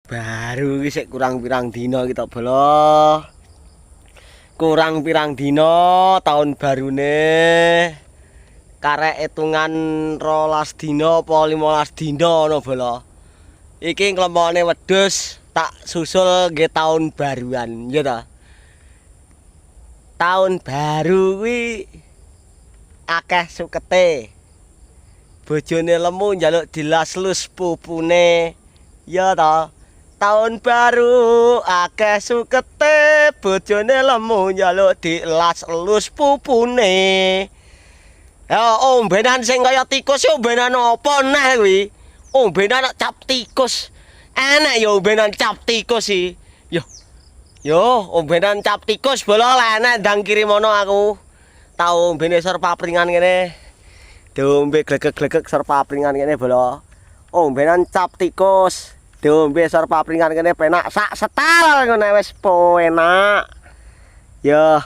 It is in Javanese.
Baru iki sik kurang pirang dina iki to, Bolo. Kurang pirang dina taun barune. Karek hitungan 12 dina apa 15 dina ngono, Bolo. Iki nglemone wedhus tak susul nggih taun baruan, ya ta. Taun baru kuwi akeh sukete. Bojone lemu njaluk dilas-lus pupune. Ya ta. Taun baru akeh sukete, bojone lemu njaluk dilas-elus pupune. Ya ombenan sing kaya tikus iki ombenan apa neh kuwi? Ombenan cap tikus. Enak ya ombenan cap tikus iki. Yo. Yo, ombenan cap tikus bolo lah enak ndang kirimono aku. Tau ombene sor papringan kene. Diombe glegek-glegek sor papringan kene bolo. Ombenan cap tikus. Diombe sor papringan kene penak sak setel ngono wis enak. Yo.